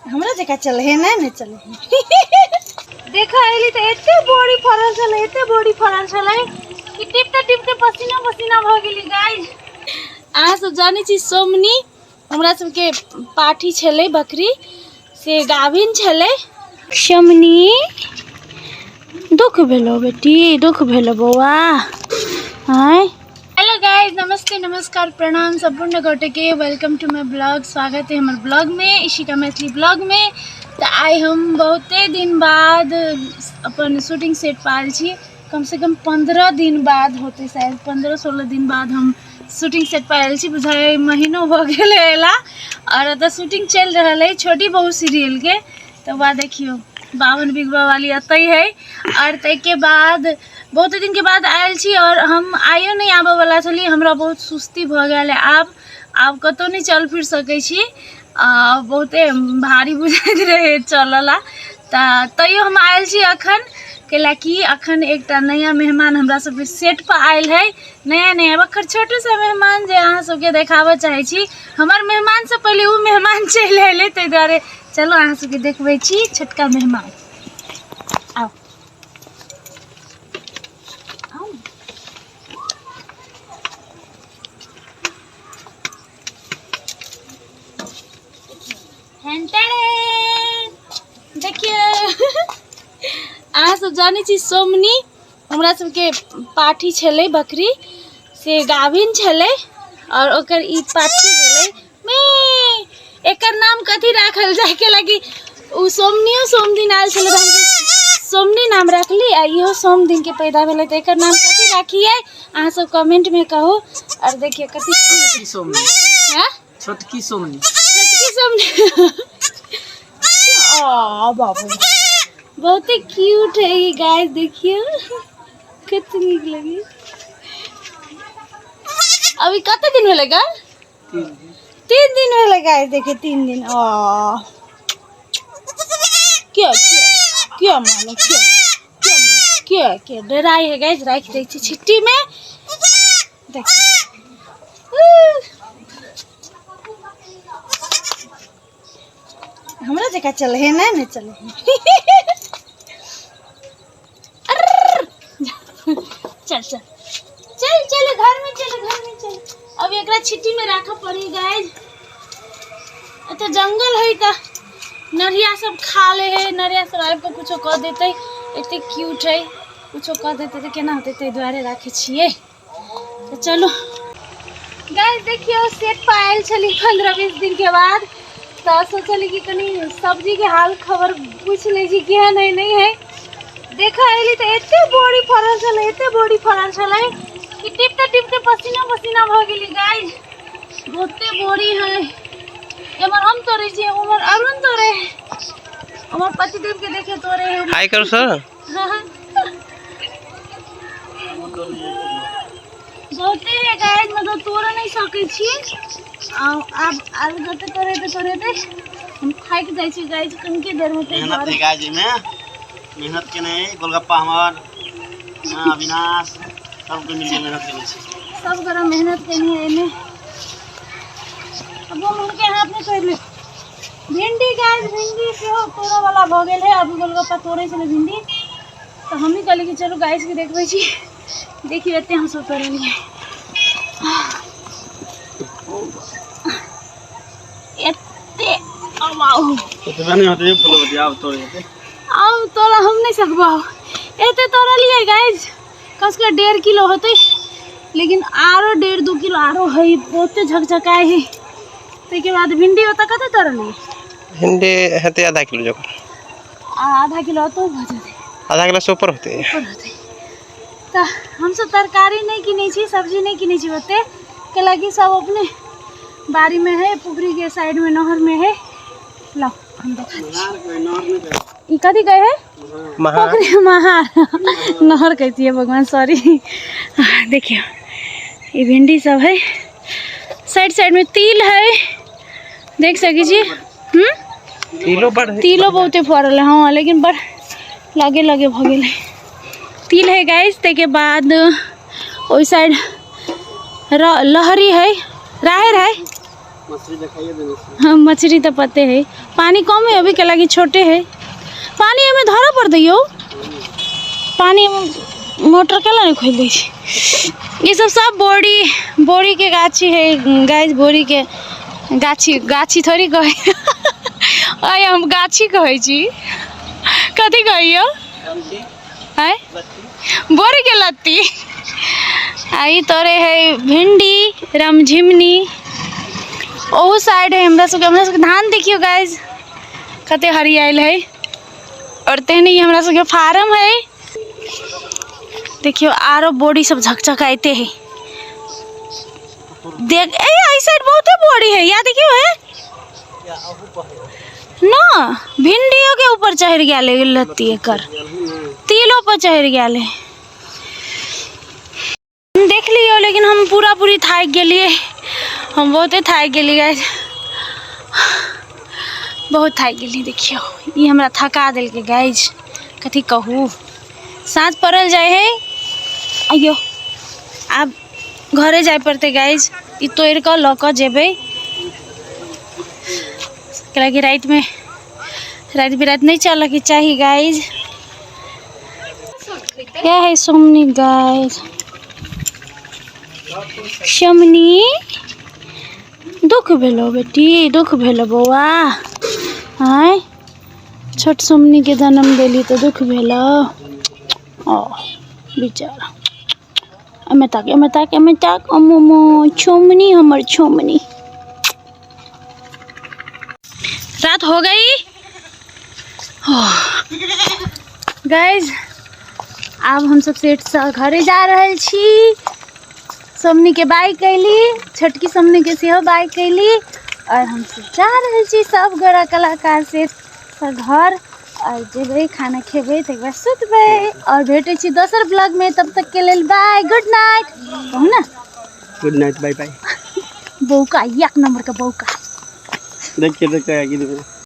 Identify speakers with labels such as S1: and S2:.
S1: हमरा जकाँ चले है नहि ने चले है। देखो अयली तऽ एते बोरी फड़ल छलै, एते बोरी फड़ल छलै कि टिपते टिपते पसीना पसीना भऽ गेली गाइस। अहाँ सब जानै छी सोमनी हमरा सबके पाठी छलै बकरी, से गाभिन छलै। सोमनी दुख भेलो बेटी, दुख भेलो बौआ। आँय हेलो गाइस, नमस्ते, नमस्कार, प्रणाम सम्पूर्ण गोटे के। Welcome to my blog. स्वागत है हमर ब्लॉग में, इशिका मैथिली ब्लॉग में। तो आइ हम बहुते दिन बाद अपन शूटिंग सेट पर आयल छी। कम से कम 15 दिन बाद होते, शायद 15-16 दिन बाद हम शूटिंग सेट पर आयल छी। बुझाइ महीनो भऽ गेल अयला। और एतऽ शूटिंग चलि रहल है छोटी बहू सीरियल के। तो वह देखियो 52 बिगवा वाली एतै है। और ताहिके बाद बहुत दिन के बाद आयल छी और हम आइयो नहीं आबऽ वाला छली, हमरा बहुत सुस्ती भऽ गेल है। आब कतहु नहीं चल फिर सकै छी, बहुते भारी बुझाइत रहै चलऽ ला। तऽ तैयो हम आयल छी अखन, कैला कि अखन एकटा नया मेहमान हमरा सबके सेट पर आयल है। नया नया अखन छोटू सा मेहमान जे अहाँ सबके देखाबऽ चाहै छी। हमर मेहमान से पहिले ओ मेहमान चलि अयलै, ताहि दुआरे चलू अहाँ सबके देखबै छी छोटका मेहमान। आउ आउ। देखियौ अहाँ सब जानै छी सोमनी हमरा सबके पाठी छलै बकरी, से गाभिन छलै और ओकर ई पाठी भेलै। मे एकर नाम कथी राखल जाय के लगी उ सोमनियो सोम दिन आयल छलै तऽ हमसब सोमनी नाम रखली। आ इहो सोम दिन के पैदा भेलै तऽ एकर नाम कथी राखियै अहाँ सब कमेंट में कहू। और देखियौ कथी
S2: छोटकी सोमनी।
S1: हैं?
S2: छोटकी सोमनी।
S1: छोटकी सोमनी। आ बाबू बहुत ही क्यूट है ये गाय, देखियो कते नीक लगी। अभी कते दिन भेलै गा? 3 दिन भेलै गाय, देखिए 3 दिन। आ क्या क्या क्या मानो क्या क्या क्या क्या डराई है गाइस, राख दै छी छिट्टी में। देख हमरा जकाँ चले है नहि ने चले है। चल चल चल चल घर में चल, घर में चल। अब एकरा छिट्टी में राखऽ पड़ी गाइस। एतऽ जंगल है तऽ नरिया सब खा ले है, नरिया सब आबि कऽ कुछो कऽ देतै। एते क्यूट है, कुछो कऽ देतै तऽ केना होतै, ताहि दुआरे राखै छियै। तऽ चलू गाइस, देखियौ सेट पर आयल छली 15-20 दिन के बाद। तऽ सोचली कि कनि सब्जी के हाल खबर पूछि लै छी केहन है नहीं है। देखऽ अयली तऽ एते बोरी फड़ल छलै, एते बोरी फड़ल छलै कि टिपते टिपते पसीना पसीना भऽ गेली गाइस। बहुते बोरी है। एमहर हम तोड़ै छियै, उम्हर अरुण तोड़े है, हमर पतिदेव के देखे तोड़े है।
S3: हाय करू सर।
S1: बहुते है गाइस, मतलब तोड़ नहीं सकै छी। आब आब जते तोड़ेते तोड़ेते हम थाकि जाइ छी गाइस कनिके देर में।
S2: मेहनत है गाइस, एमे मेहनत केने है गोलगप्पा हमर, हाँ, अविनाश सबके मिलके मेहनत केने छै।
S1: सब गोरा मेहनत केने है एमे। अब हम उनके हाथ में तोड़ ले भिंडी गाइस। भिंडी सेहो तोड़ऽ वाला भऽ गेल है। अभी गोलगप्पा तोड़ै छलै भिंडी, तऽ हमही कहलियै कि चलू गाइस के देखबै छी। देखियौ एते हमसब तोड़लियै एते। अब आउ
S2: एतबे नहि होतै फूल, आब तोड़े हेतै।
S1: आब तोड़ा हम नहि सकबो। एते तोड़लियै गाइस, कम से कम 1.5 किलो होतै, लेकिन आरो 1.5-2 किलो आरो है। बहुते झकझकाय है। ताहिके बाद भिंडी ओतऽ कते तोड़लियै?
S3: भिंडी हेतै आधा किलो जकर।
S1: आ आधा किलो ओतौ भऽ जेतै,
S3: आधा किलो से ऊपर होतै,
S1: ऊपर होतै। तऽ हमसब तरकारी नहि किनै छी, सब्जी नहि किनै छी ओते, कैलाकि सब अपने बाड़ी में है, पोखरी के साइड में, नहर में है। लाओ हम देखा दै छी। ई कथी कहै है?
S3: महार।
S1: पोखरी महार, नहर कहती है भगवान, सॉरी। देखियो ये भिंडी सब है, साइड साइड में तिल है, देख सकै छी।
S3: तिलो बड़ है।
S1: तिलो बहुते फड़ल है, हाँ, लेकिन बड़ लगे लगे भऽ गेलै। तिल है गाइस। ताहिके बाद ओहि साइड लहरी है, राहर है।
S2: मछली देखाइए देने से।
S1: हाँ, मछली तो पते है। पानी कम है अभी के लागी छोटे है। पानी एमे धरऽ पड़तै यौ। पानी मोटर केला नहीं खोल दै छै। ई सब सब बोरी बोरी के गाछी है गाइस। बोरी के गाछी गाछी थोड़ी कहै आइ हम गाछी कहै छी। कथी कहियौ आय? बोरी के लत्ती। आ ई तोरे है भिंडी रमझिमनी। ओहू साइड है हमरा सबके। हमरा सबके धान देखियौ गाइस कते हरियाइल है। और तेहने ही हमरा सबके फार्म है। देखियो आरो बोरी सब झकझकाइते है। देख ए एहि साइड बहुते बोरी है। या देखियो है ना, भिंडियो के ऊपर चढ़ गेल है लत्ती। एकर तिलो पर चढ़ गेल है। हम देख लियो लेकिन हम पूरा पूरी थाकि गेलिए। हम बहुते थाकि गेलिए गाइस, बहुत थाकि गेलिए। देखियो ई हमरा थका देलकै गाइस, कथी कहू। साँझ पड़ल जाइ है। अइयो आब घरे जाय पड़तै गाइस। ई तोड़ि कऽ लऽ कऽ जेबै, कैलाकि रातिमे राति बिराति नहि चलऽके चाही गाइस। क्या है सोमनी गाइस? सोमनी दुख भेलो बेटी, दुख भेलो बौआ। आँय छोट सोमनी के जन्म देली तो दुख भेलो। ओ बेचारा एमे ताक एमे ताक एमे ताक। अमोमो छोमनी हमर छोमनी। रात हो गई गाइज। आब हम सब सेठ से घरे जा रहल छी। सोमनी के बाय कैली, छोटकी सोमनी के सेहो बाय कैली और हम सब जा रहल छी सब गोरा कलाकार से घर। और जेबै खाना खेबै तकर बाद सुतबै और भेटै छी दोसर ब्लॉग में। तब तक के लेल बाय, गुड नाइट। कहू ना
S2: गुड नाइट, बाय बाय।
S1: बौका एक नंबर के बौका।
S2: देखिए देखिए।